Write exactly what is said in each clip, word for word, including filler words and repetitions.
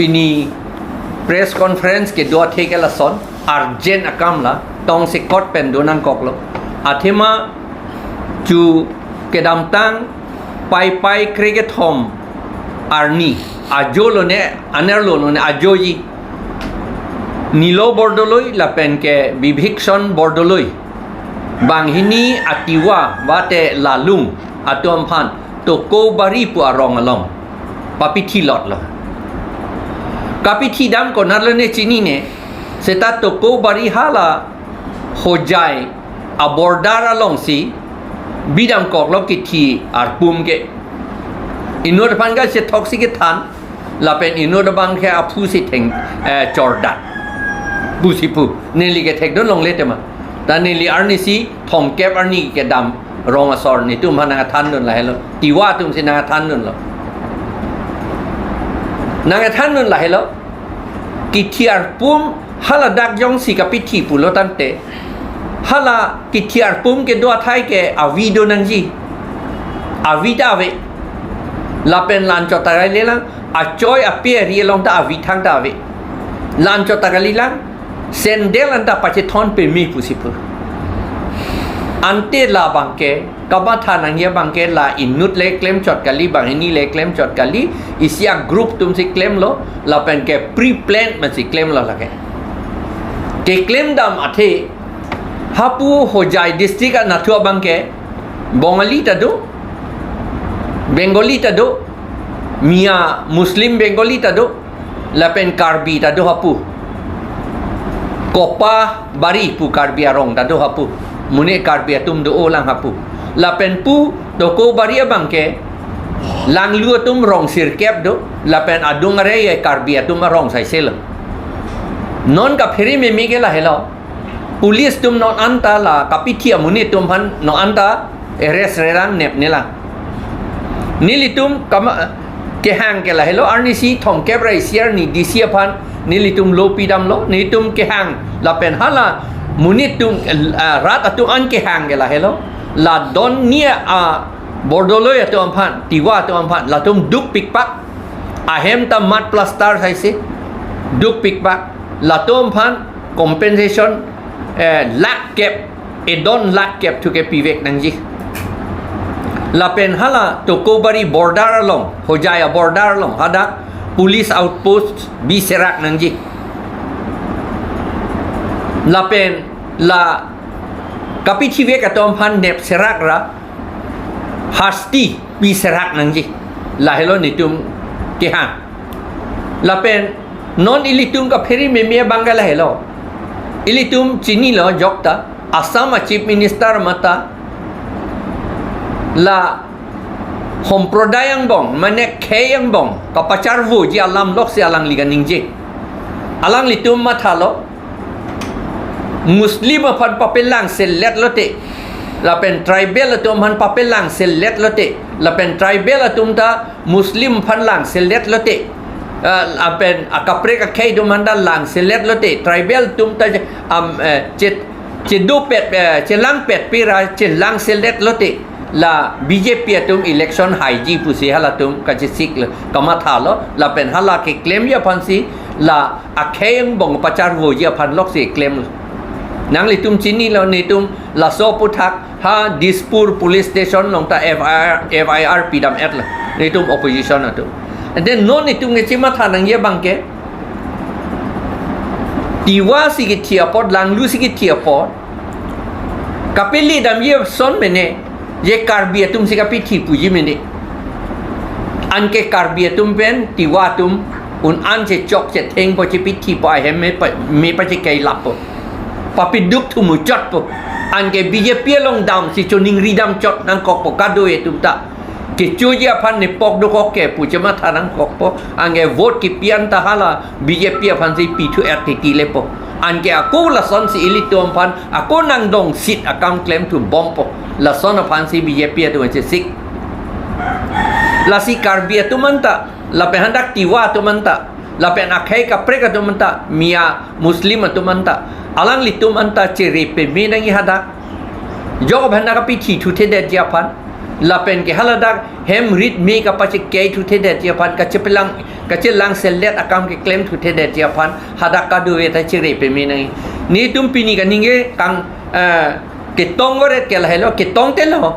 Pini press conference kedo athe ke lason, urgent akam la, tongsekot pen do nangkoklo. Athema chu kedamtang Paipai krekethom arni, ajo lone, anerlo lone, ajoji Nilo Bordoloi lapen ke Bibhikson Bordoloi, banghini a Tiwa mate Lalung atum aphan Tokobari pu arong along papithilotlo. Kapithidam konatlo ne chinine, seta Tokobari hala Hojai a border alongsi bidamkoklo kithi arpum ke. Inut aphan ke chethok si kethan, lapen inut abang ke aphu si theng, eh, chordat pusi pu. Neli kethekdun longle tema. Ta neli arnisi thomkep arni kedam rong asor netum aphan nangthandun lahelo. Tiwa atum si nangthandunlo. Nangthandun lahelo. Kithi arpum hala dak jongsi kapithi pulo tangte, hala kithi arpum kedo athai ke avi do nangji. Avi ta ave. Lapen la-anchot ta kalilang, achoi ape ari along ta avi thangta ave. La-anchot ta kalilang, sandal anta pachethon peme pusi pu. Ante labang ke, kamatha nangji abang ke la inut le klemchot kali, banghini le klemchot kali, isi a group atum si klemlo, lapen ke pre-plan pensi klemlo lake. Keklemdam athe, hapu Hojai district anatthu abang ke, Bongali ta do, Bengali ta do, Miya Muslim Bengali ta do, lapen Karbi ta do hapu. Kopabari pu Karbi arong ta do hapu. Mune Karbi atum do-olang hapu. Lapen pu Tokobari abang ke Langlu atum rong sirkep do, lapen adung are Karbi atum arong saiselo. Non kaphere meme ke lahelo. Police atum non anta la kapithi amonit atum aphan non anta arrest relang nepnelang. Nelitum kama, kehang ke lahelo, arnisi thomkep ra isi arni D C aphan nelitum lo pidamlo, nelitum kehang lapen hala monit atum, ah, rat atum an kehang ke lahelo, la don ni a Bordoloi atum aphan, Tiwa atum aphan, latum dukpikpak, ahem ta mud plaster saise, dukpikpak, latum aphan compensation, eh, lakh kep, edon lakh kep thu ke pivek nangji. Lapen hala Tokobari border along, Hojai a border along, hadak police outpost biserak nangji. Lapen la kapithivek atum aphan nepserak ra, hasti piserak nangji. Lahelo netum kehang. Lapen non ilitum kaphere meme abang ke lahelo. Ilitum chinilo jokta, Assam a Chief Minister mata la Sampradaya angbong, mane khei angbong kapacharvoji alam loksi alangli kaningje. Alanglitum mathalo, Muslim aphan papelang selet lote, lapen tribal atum aphan papelang selet lote, lapen tribal atum ta Muslim aphan lang selet lote, ah, lapen akaprek akhei atum aphan ta lang selet lote, tribal atum ta, am, eh, che, chedopet, eh, chelangpet pira chelang selet lote, la B J P atum election haiji pusi halatum kachesiklo, kamathalo, lapen hala keklemji aphansi la akhei angbong pacharvoji aphan loksi klemlo. Nanglitum chinilo, netum laso aphuthak ha Dispur police station along ta F I R, F I R pidam-etlo, netum opposition atum. And then non netum kechimatha nangji abang ke, Tiwa si kithi apot, Langlu si kithi apot, kapele damji ason mene, je Karbi atum si kapithi puji mene. Anke Karbi atum pen Tiwa atum un-an chechok chethengpo, chepithipo, ahem me pa, me pachekeilapo. Papiduk thu muchotpo. Anke B J P along damsi choningri damchot nangkokpo, kadokave atum ta. Kechoji aphan nepok dokok ke pu chematha nangkokpo. Anke vote kipi anta hala B J P aphansi pithu-et titi lepo. Anke ako lasonsi ilitum aphan ako nangdongsit akam klemthu bompo. Lason aphansi B J P atum chesik. Lasi Karbi atum anta, lapen hadak Tiwa atum anta, lapen akhei kaprek atum anta, Miya Muslim atum anta, alanglitum anta chere peme nangji hadak. Jok aphan nangkapithi thuthe detji aphan. Lapen ke haladak hem rit me kapachekei thuthedetji aphan, kachepelang, kachelang selet akam keklem thuthedetji aphan, hadak kadokave ta chere peme nangji. Netum pini kaningje kang, eh, ketong goret ke lahelo, ketongtelo.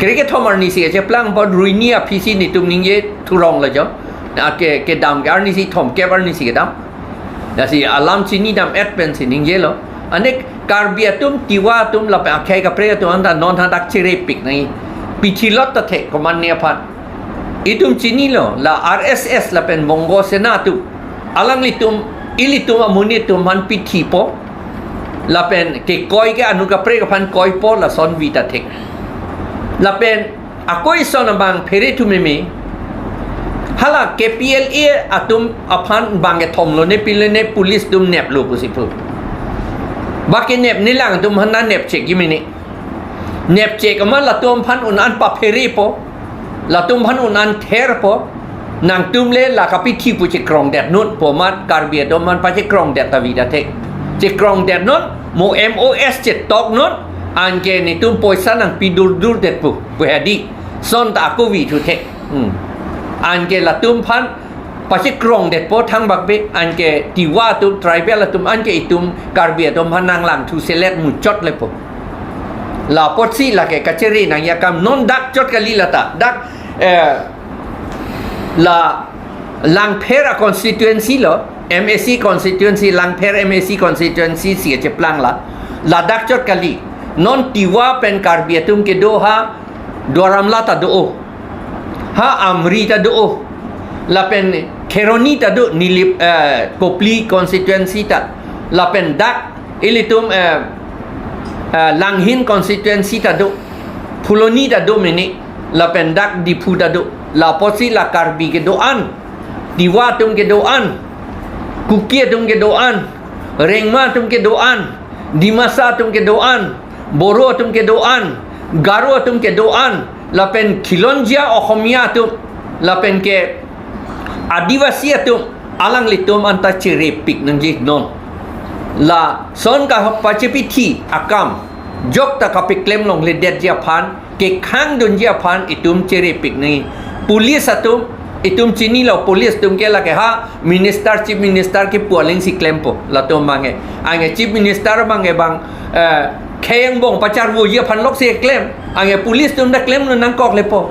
Kre kethom arnisi kacheplang apot ruini aphisi netum ningje thurong lo jo. Ake, kedam ke arnisi thomkep arnisi kedam. Lasi alam chinidam-et pensi ningjelo. Ane Karbi atum, Tiwa atum, lapen akhei kaprek atum anta non hadak cherepik nangji. Pithilot ta thek komatne aphan. Itum chinilo, la R S S lapen Bongo Sena atum, alanglitum, ilitum amonit atum aphan pithipo. Lapen kekoi ke anut kaprek aphan koipo, lason vi ta thek. Lapen ako ison abang phere thu meme. Hala K P L A atum aphan bang kethom lone pilone police atum neplo pusi pu. Ba kenep nelang atum aphan nanep chek gimene. Nep chek amat latum aphan un-an papherepo. Latum aphan un-an therpo. Nangtum le la kapithi pu chekrongdetnot pu amat Karbi atum aphan pachekrongdet ta vi ta thek. Chekrongdetnot, mo M O S chetoknot, anke netum poisa nangpi durdurdet pu, pu hadi. Son ta ako vi thu thek. Hmm. Anke latum aphan pachekrongdetpo thangbak be, anke Tiwa atum, tribal atum, anke itum Karbi atum aphan nanglang thu selet muchot lepo. La apotsi lake kachere nangji akam non dak chot kali lata. Dak, eh, la Langpher a constituency lo, M A C constituency, Langpher M A C constituency si kacheplang la. Ladak chot kali. Non Tiwa pen Karbi atum kedo ha Duar Amla ta do-o. Ha Amri ta do-o. Lapen Kheroni ta do, Nilip, eh, Kopili constituency ta. Lapen dak ilitum, eh, eh, Langhin constituency ta do. Phuloni ta do mene. Lapen dak Diphu ta do. La apotsi la Karbi kedo-an, Tiwa atum kedo-an, Kuki atum kedo-an, Rengma atum kedo-an, Dimasa atum kedo-an, Boro atum kedo-an, Garo atum kedo-an, lapen Khilonjia Ohomia atum, lapen ke Adivasi atum, alanglitum anta cherepik nangji non. Lason kapachepithi akam jok ta kapeklem longledetji aphan, kekhang dunji aphan itum cherepik nangji. Police atum, itum chinilo, police atum ke lake ha minister, chief minister kepu aling si klempo, latum abang ke. Anke chief minister abang ke bang, eh, khei angbong pacharvoji aphan lok si klem. Anke police atum ta klemlo nangkok lepo.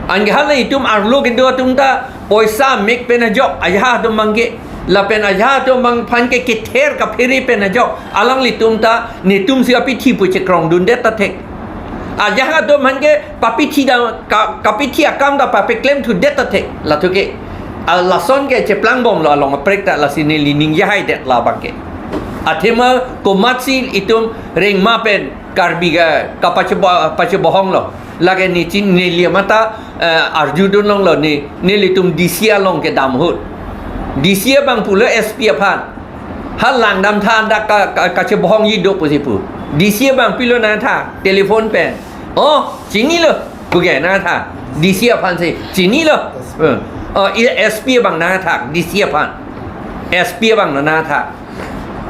Anke hala itum arlo kedo atum ta poisa mek pen ajok, ajahak atum abang ke. Lapen ajahak atum abang aphan ke kether kaphere pen ajok, alanglitum ta netum si apithi pu chekrongdundet ta thek. Ajahak atum aphan ke papithi da, ka, kapithi akam ta papeklem thudet ta thek. Lathu ke, a, lason ke cheplangbomlo along kaprek ta, lasi neli ningje haidet labang ke. Athema komatsi itum Rengma pen Karbi ke kapachebo-, pachebohonglo. Lake ne chin, neli amat ta, eh, arjudun longlo ne, nelitum D C along kedam ahut. D C abang pulo S P aphan. Ha langdamtha, dak ka, ka, kachebohongji do pusi pu. D C abang pilo nangtha, telephone pen. Oh, chinilo, puke nangtha. D C aphan si, chinilo. Eh. Oh, i S P abang nangtha, D C aphan. S P abang nangtha.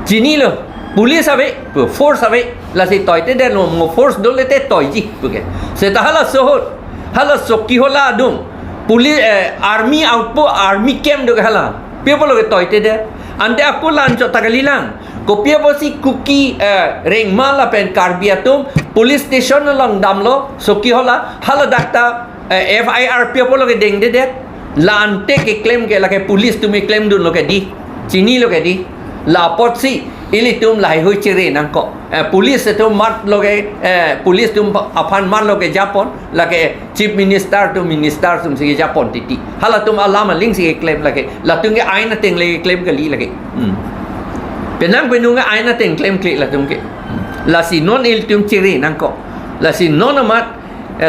Chinilo, police ave, pu, force ave, lasi toitedetlo, mo force dole te toiji, puke. Seta hala sohot, hala Chokihola adung, police, eh, army outpost, army camp do hala. Pi apotlo ke toitedet. Ante ako la-an chot ta kalilang. Kopi apotsi Kuki, eh, Rengma lapen Karbi atum police station along damlo, Chokihola, haladak ta, eh, F I R pi apotlo ke dengdedet. La ante keklem ke lake police atum keklemdunlo ke di. Chinilo ke di. La apotsi ilitum laheihui chere nangkok. Eh, police atum matlo ke, eh, police atum aphan matlo ke japon, lake chief minister atum, minister atum si japon titi. Halatum alam aling si keklem lake. Latum ke ain ateng le keklem kali lake. Hmm. Penang penung ke ain ateng klemkle latum ke. Hmm. Lasi non ilitum chere nangkok. Lasi non amat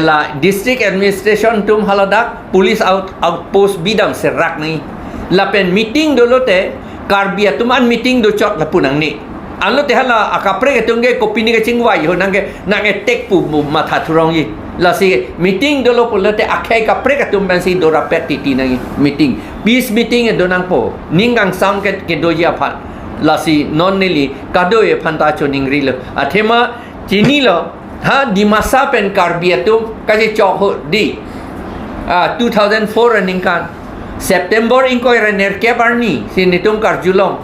la district administration atum haladak police out, outpost bidam serak nangji. Lapen meeting dolote Karbi atum an meeting dochot lapu nangne. Anlote hala akaprek atum ke kopine kachingvai ho nangke nang attack pu bu matha thurongji. Lasi meeting dolo pulote akhei kaprek atum pensi dorapet titi nangji meeting. Peace meeting do nangpo. Ning kangsam ke, kedoji aphan. Lasi non neli kadokave aphan ta choningrilo. Athema chinilo, Ha, Dimasa pen Karbi atum kachechok ho di. Ah, two thousand four aningkan September ingkoi ra nerkep arni si netum karjulong.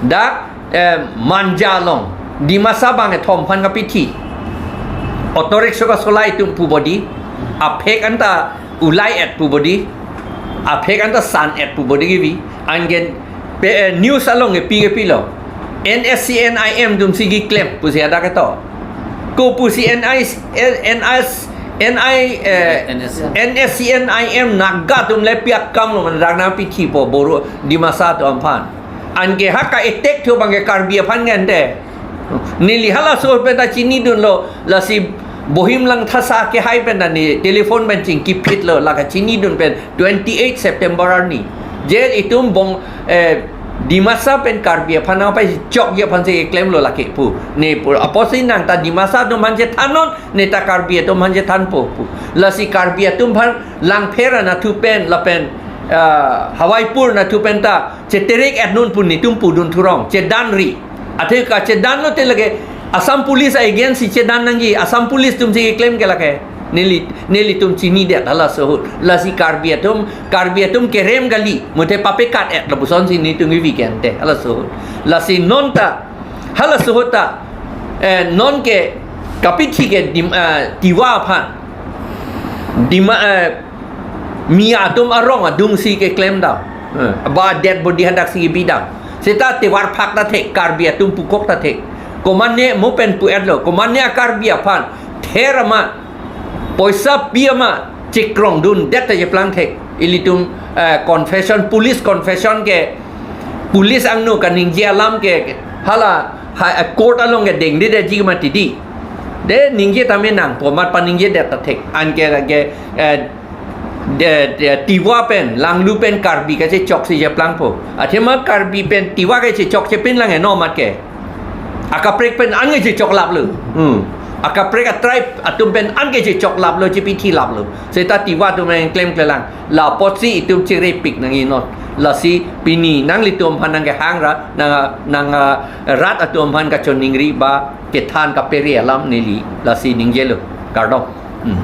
Dak, eh, Manja along Dimasa bang kethom aphan kapithi. Auto rickshaw kasolai atum pu bodi. Aphek anta ulai et pu bodi. Aphek anta san et pu bodi kivi. Anke pe, eh, news along kepi kepilo. N S C N I M atum si keklem pusi hadak ketok. Ko pusi N I, N S, N I, eh, N S C. N S C N I M Naga atum le pi akam lo man dak nangpithi po Boro Dimasa atum aphan. Anke ha ka-attack thu bang ke Karbi aphan ngen te. Neli halaso pen ta chinidunlo, lasi Bohim Langthasa kehai pen ta ne telephone pen chingkiphitlo, la kachinidun pen twenty-eight September arni. Je itum bong, eh, Dimasa pen Karbi aphan nangpachokji aphan si klemlo lake pu. Ne pu apotsi nang ta Dimasa atum aphan chethannon, ne ta Karbi atum aphan chethanpo pu. Lasi Karbi atum aphan Langpher anatthu pen lapen, ah, Hawaipur anatthu pen ta cheterek et non pu netum pudun thurong, chedanri. Athe kachedanlo te lake Assam Police a-against si chedan nangji, Assam Police atum si keklem ke lake. Neli, nelitum chinidet halaso ahut. Lasi Karbi atum, Karbi atum kerem kali, muthe papekat et lapuson si netum kevi kente halaso ahut. Lasi non ta, halaso ahut ta, eh, non ke kapithi ke Dim-, eh, Tiwa aphan. Dima, eh, Miya atum arong adung si keklem dam. Eh, ba dead body hadak si bidam. Seta Tiwa phak ta thek, Karbi atum pukok ta thek. Komatne mo pen pu-etlo, komatne a-Karbi aphan ther amat, poisa pi amat, chekrongdun det ta cheplang thek. Ilitum, eh, confession, police confession ke, police angno kaningje alam ke, hala, ha, eh, court along ke dengdedetji mati di. De ningje tame nangpo amat paningjedet ta thek. Anke, anke, eh, de, de, Tiwa pen, Langlu pen Karbi kachechok si cheplangpo. Athema Karbi pen Tiwa kachechok chepin lang eno amat ke. Akaprek pen an kachechok laplo. Hmm. Akaprek a-tribe atum pen an kachechok laplo, chepithi laplo. Seta Tiwa atum nangklem klelang. La apotsi itum cherepik nangji non. Lasi pini nanglitum aphan nangkehang ra, nang, nang, ah, rat atum aphan kachoningri ba kethan kapere alam neli. Lasi ningjelo. Kardom. Hmm.